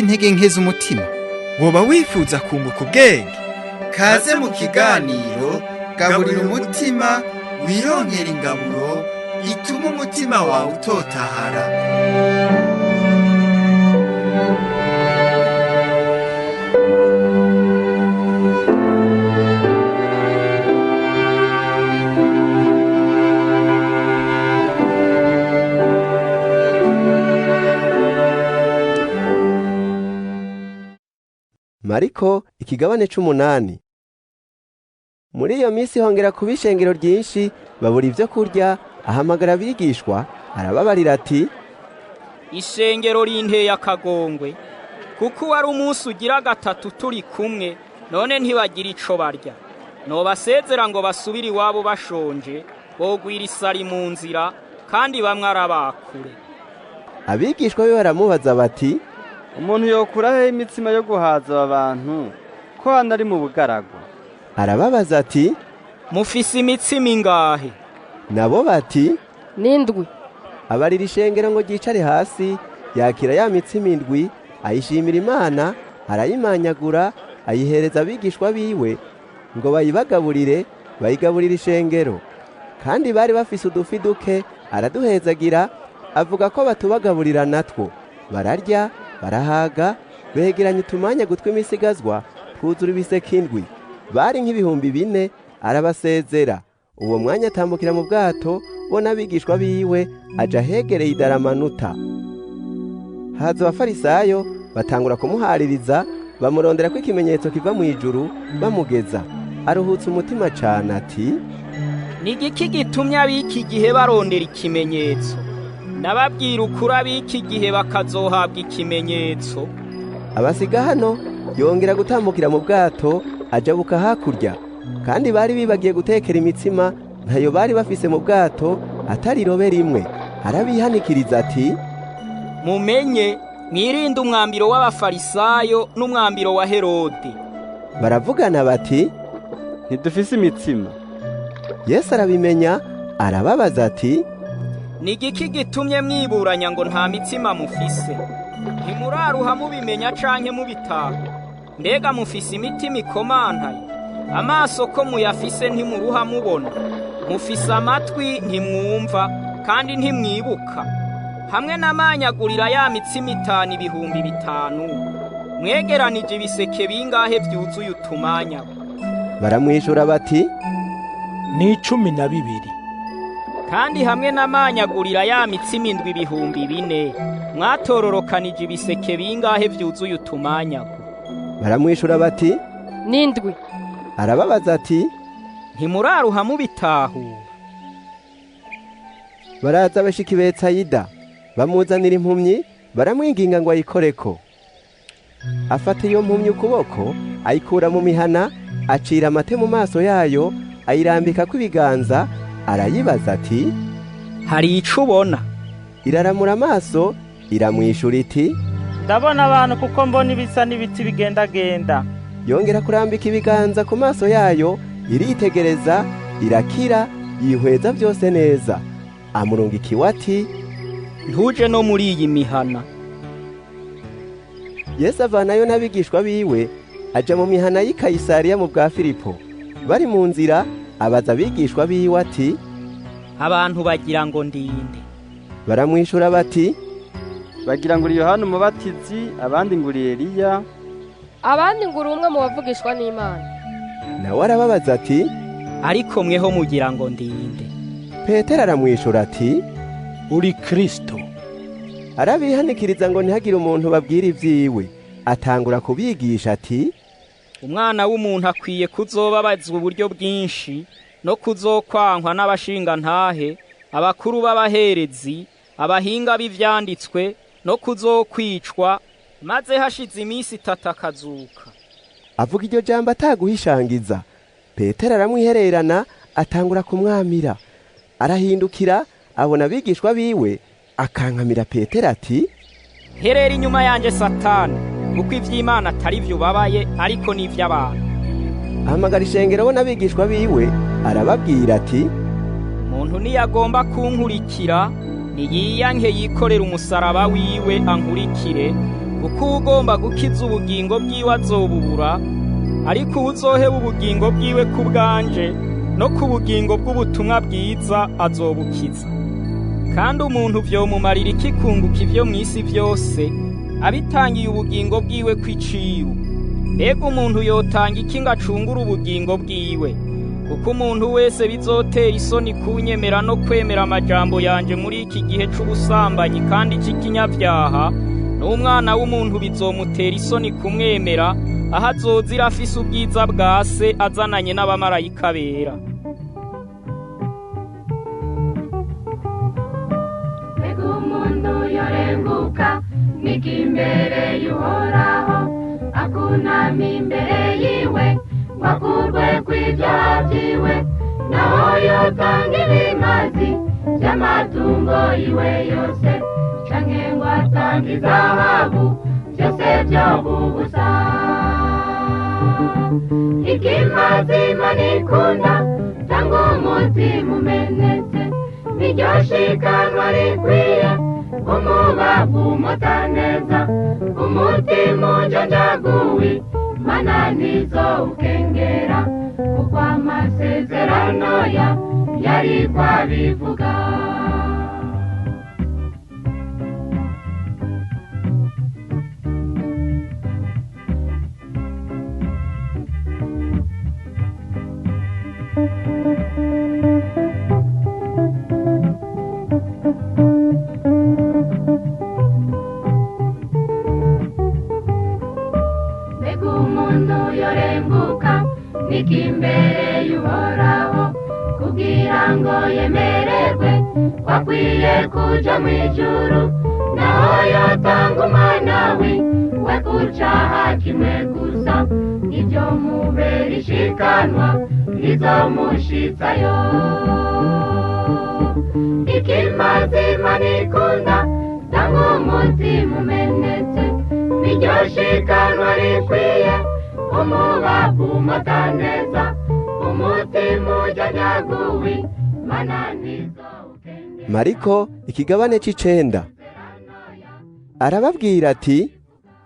intege nke z'umutima? Woba wifuza kunguka ubwenge? Kaze mu kiganiro Gaburira Umutima, wironkera ingaburo ituma umutima wawe utotahara. Mariko ikigabane c'umunani. Muri iyo minsi hongera kuba ishengero ryinshi, babura ivyo kurya. Ahamagara abigishwa arababarira ati: Ishengero rinteye akagongwe, kuko wari umunsi ugira gatatu turi kumwe, none ntibagira ico barya. Nobasezera ngo basubire iwabo bashonje, bogwira isari mu nzira, kandi bamwe arabakure. Abigishwa be baramubaza bati: Umuntu yokura he imitsima yo guhaza aba bantu, ko hano ari mu bugaragwa? Arababaza ati: Mufise imitsima ingahe? Nabo bati: N'indwi. Abarira ishengero ngo ryicare hasi. Yakira ya mitsima indwi, ayishimira Imana, arayimanyagura, ayihereza abigishwa biwe ngo bayibagaburire. Bayigaburira ishengero. Kandi bari bafise udufi duke, araduhezagira, avuga ko batubagaburira natwo. Bararya barahaga, begeranya utumanya gutwi imisigazwa, twuzura ibiseke indwi. Bari nk'ibihumbi 4. Arabasezera. Uwo mwanya atambukira mu bwato bo n'abigishwa biwe, aja ahegereye Idaramanuta. Haza Abafarisayo batangura kumuhaririza, bamurondera ko ikimenyetso kiva mu ijuru bamugeza. Aruhutse umutima cane ati: Ni igiki gitumye ab'iki gihe barondera ikimenyetso? Nababwira ukuri, ab'iki gihe bakazohabwa ikimenyetso. Abasiga hano, yongera gutambukira mu bwato, ajabuka hakurya. Kandi bari bibagiye gutekera imitsima, ntayo bari bafise mu bwato atari robe rimwe. Arabihanikiriza ati: Mumenye mwirinde umwambiro w'Abafarisayo n'umwambiro wa Herode. Baravugana bati: Ntidufise imitsima. Yesu arabimenya, arababaza ati: Ni igiki gitumye mwiburanya ngo nta mitsima mufise? Ntimuraruha mubimenya canke mubitaha? Mbega mufise imitima ikomantaye? Amaso ko muyafise ntimuruha mubona? Mufise amatwi ntimwumva kandi ntimwibuka? Hamwe n'amanyagurira ya mitsima 5 5,000, mwegeranije ibiseke bingahe vyuzuye utumanyago? Baramwishura bati: Ni 12. Kandi hamwe n'amanyagurira ya mitsima 7 4,000, mwatororokanije ibiseke bingahe vyuzuye utumanyago? Baramwishura bati: N'indwi. Arababaza ati: Ntimuraruha mubitahura? Baraza bashika i Betsayida, bamuzanira impumyi, baramwinginga ngo ayikoreko. Afata iyo mpumyi ukuboko, ayikura mu mihana, acira amate mu maso yayo, ayirambikako ibiganza, arayibaza ati: Hari ico ubona? Iraramura amaso, iramwishura iti: Ndabona abantu, kuko mbona ibisa n'ibiti bigendagenda. Yongera kurambika ibiganza ku maso yayo, iritegereza, irakira, yihweza byose neza. Amurunga ati: Ntuje no muri iyi mihana. Yesu avanayo n'abigishwa biwe, aja mu mihana y'i Kayisariya mu bwa Filipo. Bari mu nzira, abaza abigishwa biwe ati: Abantu bagira ngo ndinde? Baramwishura bati: Bagira ngo uri Yohana Umubatizi, abandi ngo uri Eliya, abandi ngo uri umwe mu bavugishwa n'Imana. Nawe arababaza ati: Ariko mweho mugira ngo ndinde? Petero aramwishura ati: Uri Kristo. Arabihanikiriza ngo ntihagire umuntu babwira ivyiwe. Atangura kubigisha ati: Umwana w'umuntu akwiye kuzobabazwa uburyo bwinshi, no kuzokwankwa n'abashingantahe, abakuru b'abaherezi, abahinga b'ivyanditswe, no kuzokwicwa, maze hashize iminsi 3 akazuka. Avuga iryo jambo ataguhishangiza. Petero aramwihererana, atangura kumwamira. Arahindukira abona abigishwa biwe, akankamira Petero ati: Herera inyuma yanje Satani, kuko ivy'Imana atari vyo ubabaye, ariko n'ivy'abantu. Ahamagara ishengero bo n'abigishwa biwe, arababwira ati: Umuntu niyagomba kunkurikira, niyiyanke yikorera umusaraba wiwe ankurikire, Kuko ugomba gukiza ubugingo bwiwe azobubura, ariko uwuzoheba ubugingo bwiwe ku bwanje no ku bugingo bw'ubutumwa bwiza azobukiza. Kandi umuntu vyomumarira iki kunguka ivyo mw'isi vyose abitangiye ubugingo bwiwe kw'iciru? Mbega umuntu yotanga iki ngo acungure ubugingo bwiwe? Kuko umuntu wese bizotera isoni kunyemera no kwemera amajambo yanje muri iki gihe c'ubusambanyi kandi c'ikinyabyaha, n'umwana w'umuntu bizomutera isoni kumwemera aho azozira afise ubwiza bwa se azananye n'abamarayika bera. Mbega umuntu yorenguka niki imbere y'Uhoraho, akunama imbere yiwe ngo akurwe kw'ibyaha vyiwe, naho yotanga ibimazi vy'amatungo yiwe yose, canke ngo atange izahabu, vyose vyoba ubusa. Ikimazi Imana ikunda, tanga umutima umenetse, niryo shikanwa rikwiye, umubavu umota neza, umutima unjanjaguwe, Mana nizo ukengera, kuko amasezerano ya yari kwabivuga. Mbega umuntu yorenguka niki imbere y'Uhoraho, kugira ngo yemererwe ko akwiye kuja mw'ijuru, naho yotanga umwana wiwe kucaha kimwe gusa, nivyo mubera ishikanwa rizomushitsayo. Ikimazi Imana ikunda, tanga umutima umenetse, niryo shikanwa rikwiye, umubavu umota neza, umutima ujanjaguwe, Mana nizo ukengera. Mariko ikigabane c'icenda. Arababwira ati: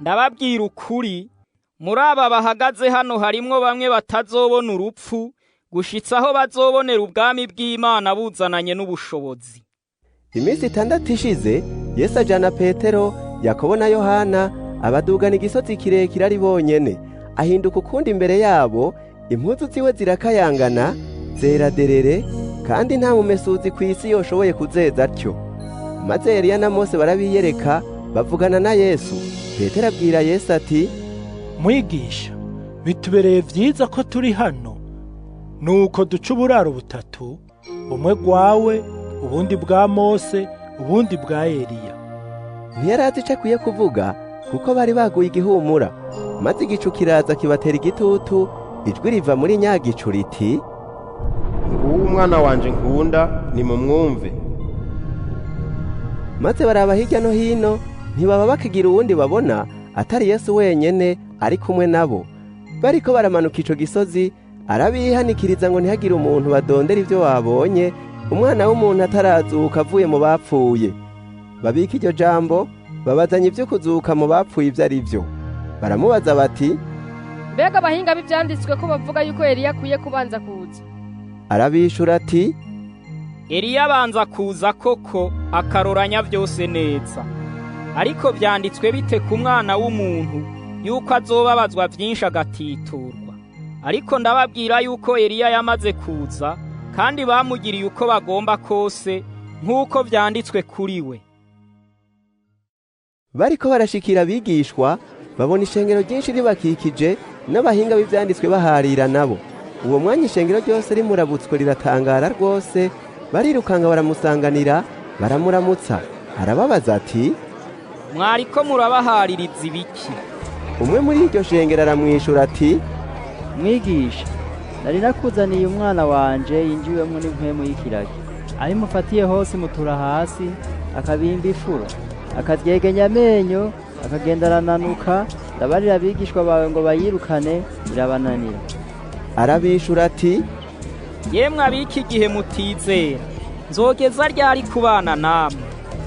Ndababwira ukuri, muri aba bahagaze hano harimwo bamwe batazobona urupfu gushitsa aho bazobonera ubwami bw'Imana buzananye n'ubushobozi. Iminsi 6 ishize, Yesu ajana Petero, Yakobo na Yohana abadugana igisozi kirekire ari bonyene. Ahinduka ukundi imbere yabo, impuzu ziwe zirakayangana, zera derere, kandi nta mumesuzi ku isi yoshoboye kuzeza atyo. Maze Eliya na Mose barabiyereka, bavugana na Yesu. Petero abwira Yesu ati: Mwigisha, bitubereye vyiza ko turi hano. Nuko duca uburaro butatu, bumwe bwawe, ubundi bwa Mose, ubundi bwa Eliya. Ntiyari azi ico akwiye kuvuga, kuko bari baguye igihumura. Maze igicu kiraza kibatera igitutu, ijwi riva muri nyagicu riti: Nguwo umwana wanje nkunda, nimumwumve. Maze baraba hirya no hino, ntibaba bakigira uwundi babona atari Yesu wenyene ari kumwe nabo. Bariko baramanuka ico gisozi, arabihanikiriza ngo ntihagire umuntu badondera ivyo babonye, umwana w'umuntu atarazuka avuye mu bapfuye. Babika iryo jambo, babazanya ivyo kuzuka mu bapfuye ivyo ari vyo. Baramubaza bati: Mbega abahinga b'ivyanditswe ko bavuga yuko Eliya akwiye kubanza kuza? Arabishura ati: Eliya abanza kuza koko akaroranya vyose neza. Ariko vyanditswe bite ku mwana w'umuntu yuko azobabazwa vyinshi agatiturwa? Ariko ndababwira yuko Eliya yamaze kuza, kandi bamugiriye uko bagomba kose, nk'uko vyanditswe kuri we. Bariko barashikira abigishwa, babona ishengero ryinshi ribakikije, n'abahinga b'ivyanditswe baharira nabo. Uwo mwanya ishengero ryose rimurabutswe riratangara rwose, barirukanga baramusanganira, baramuramutsa. Arababaza ati: Mwariko murabahaririza ibiki? Umwe muri iryo shengero aramwishura ati: Mwigisha, nari nakuzaniye umwana wanje yinjiwemwo n'impwemu y'ikiragi. Aho imufatiye hose imutura hasi, akabimba ifuro, akaryegenya amenyo, akagenda arananuka. Ndabarira abigishwa bawe ngo bayirukane, birabananira. Arabishura ati: Yemwe ab'iki gihe mutizera, nzogeza ryari kubana namwe?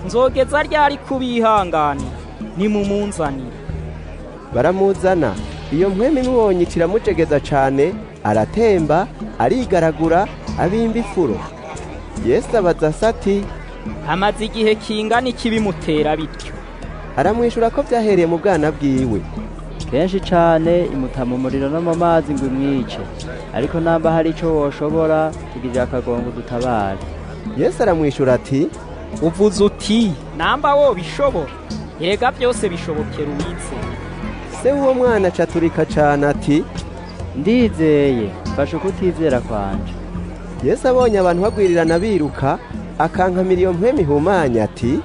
Nzogeza ryari kubihanganira? Nimumunzanire. Baramuzana. Iyo mpwemu imubonye kiramucegeza cane, aratemba, arigaragura, abimba ifuro. Yesu abaza se ati: Amaze igihe kingana iki bimutera bityo? Aramwishura ko vyahereye mu bwana bwiwe. Kenshi cane imuta mu muriro no mu mazi ngo imwice, ariko namba hari ico woshobora, tugirira akagongo dutabare. Yesu aramwishura ati: Uvuze uti namba wobishobora, erega byose bishobokera uwizeye. Se w'uwo mwana acaturika cane ati: Ndizeye, mfasha ukutizera kwanje. Yesu abonye abantu bagwirirana biruka, akankamira iyo mpwemu ihumanya ati: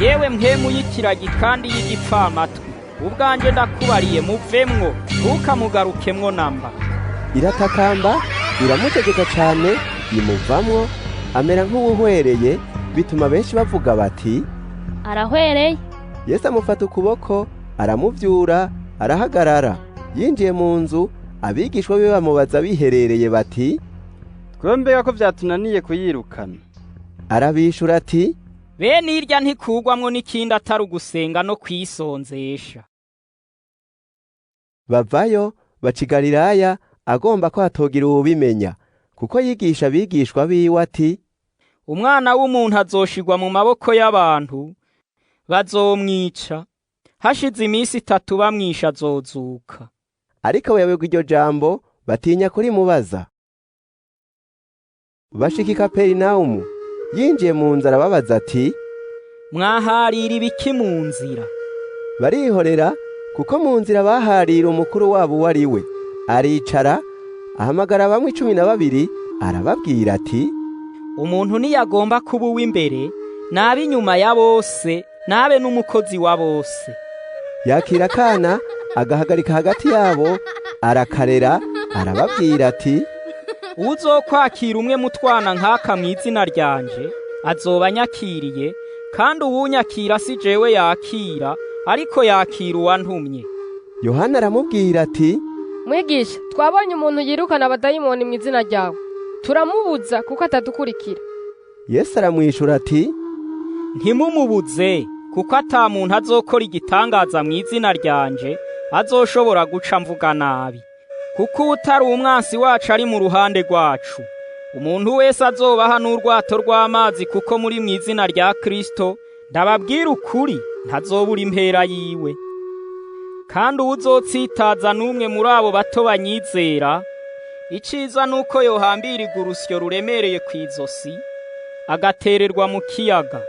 Yewe mpwemu y'ikiragi kandi y'igipfamatwi, ubwanjye ndakubariye muvemwo, ntukamugarukemwo namba. Iratakamba, iramutegeka cane, imuvamwo, amera nk'uwuhwereye, bituma benshi bavuga bati: Arahwereye. Yesu amufata ukuboko, aramuvyura, arahagarara. Yinjiye mu nzu, abigishwa be bamubaza biherereye bati: Twebwe mbega ko vyatunaniye kuyirukana? Arabishura ati: Bene irya ntikugwamwo n'ikindi atari ugusenga no kwisonzesha. Bavayo baca i Galilaya, agomba ko hatogira uwubimenya, kuko yigisha abigishwa biwe ati: Umwana w'umuntu azoshigwa mu maboko y'abantu, bazomwica, hashize iminsi 3 bamwisha azozuka. Ariko bayoberwa iryo jambo, batinya kurimubaza. Bashika i Kaperinawumu, yinjiye mu nzu arababaza ati: Mwaharira ibiki mu nzira? Barihorera, kuko mu nzira baharira umukuru wabo uwo ari we. Aricara, ahamagara bamwe 12, arababwira ati: Umuntu niyagomba kuba uw'imbere, nabe inyuma ya bose, nabe n'umukozi wa bose. Yakira akana, agahagarika hagati yabo, arakarera, arababwira ati: Uwuzokwakira umwe mu twana nk'aka mu izina ryanje, azoba anyakiriye, kandi uwunyakira si jewe yakira, ariko yakira uwantumye. Yohana aramubwira ati: Mwigisha, twabonye umuntu yirukana abadayimoni mu izina ryawe, turamubuza kuko atadukurikira. Yesu aramwishura ati: Ntimumubuze, kuko ata muntu azokora igitangaza mu izina ryanje azoshobora guca mvuga nabi, kuko utari umwansi wacu ari mu ruhande rwacu. Umuntu wese azobaha n'urwato rw'amazi kuko muri mu izina rya Kristo, ndababwira ukuri, ntazobura impera yiwe. Kandi uwuzotsitaza n'umwe muri abo bato banyizera, iciza nuko yohambirirwa urusyo ruremereye ku izosi, agatererwa mu kiyaga.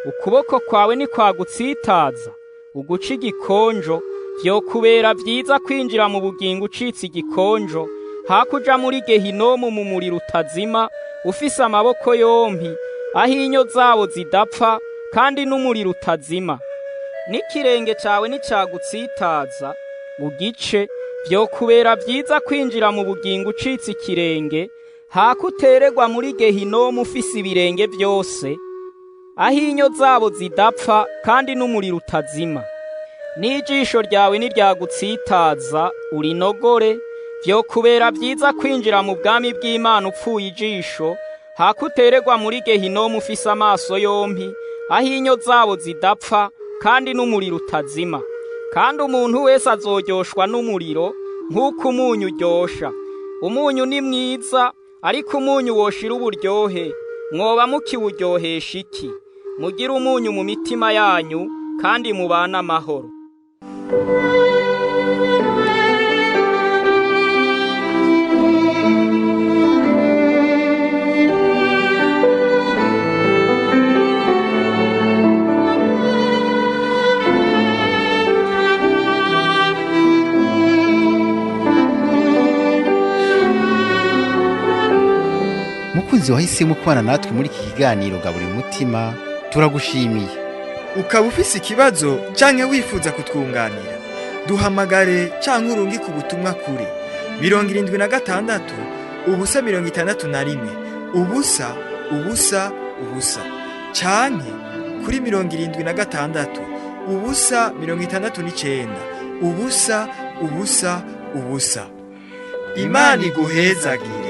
Ukuboko kwawe nikwagutsitaza, uguca igikonjo, vyokubera vyiza kwinjira mu bugingo ucitse igikonjo, hakuja muri Gehinomu mu muriro utazima, ufise amaboko yompi, aho inyo zabo zidapfa, kandi n'umuriro utazima. N'ikirenge cawe nicagutsitaza, ugice, vyokubera vyiza kwinjira mu bugingo ucitse ikirenge, hakutererwa muri Gehinomu ufise ibirenge vyose, aho inyo zabo zidapfa, kandi n'umuriro utazima. N'ijisho ryawe niryagutsitaza, urinogore, vyokubera vyiza kwinjira mu bwami bw'Imana upfuye ijisho, hakutererwa muri Gehinomu ufise amaso yompi, aho inyo zabo zidapfa, kandi n'umuriro utazima. Kandi umuntu wese azoryoshwa n'umuriro nk'uko umunyu uryosha. Umunyu ni mwiza, ariko umunyu woshira uburyohe, mwoba mukiwuryohesha iki? Mugire umunyu mu mitima yanyu, kandi mubane amahoro. Mukunzi wahisemo kubana natwe muri iki kiganiro Gaburira Umutima, turagushimiye. Ukaba ufise ikibazo canke wifuza kutwunganira, duhamagare canke urungike ubutumwa kuri 76 0 61 0 0 0 canke kuri 76 0 69 0 0 0. Imana iguhezagire.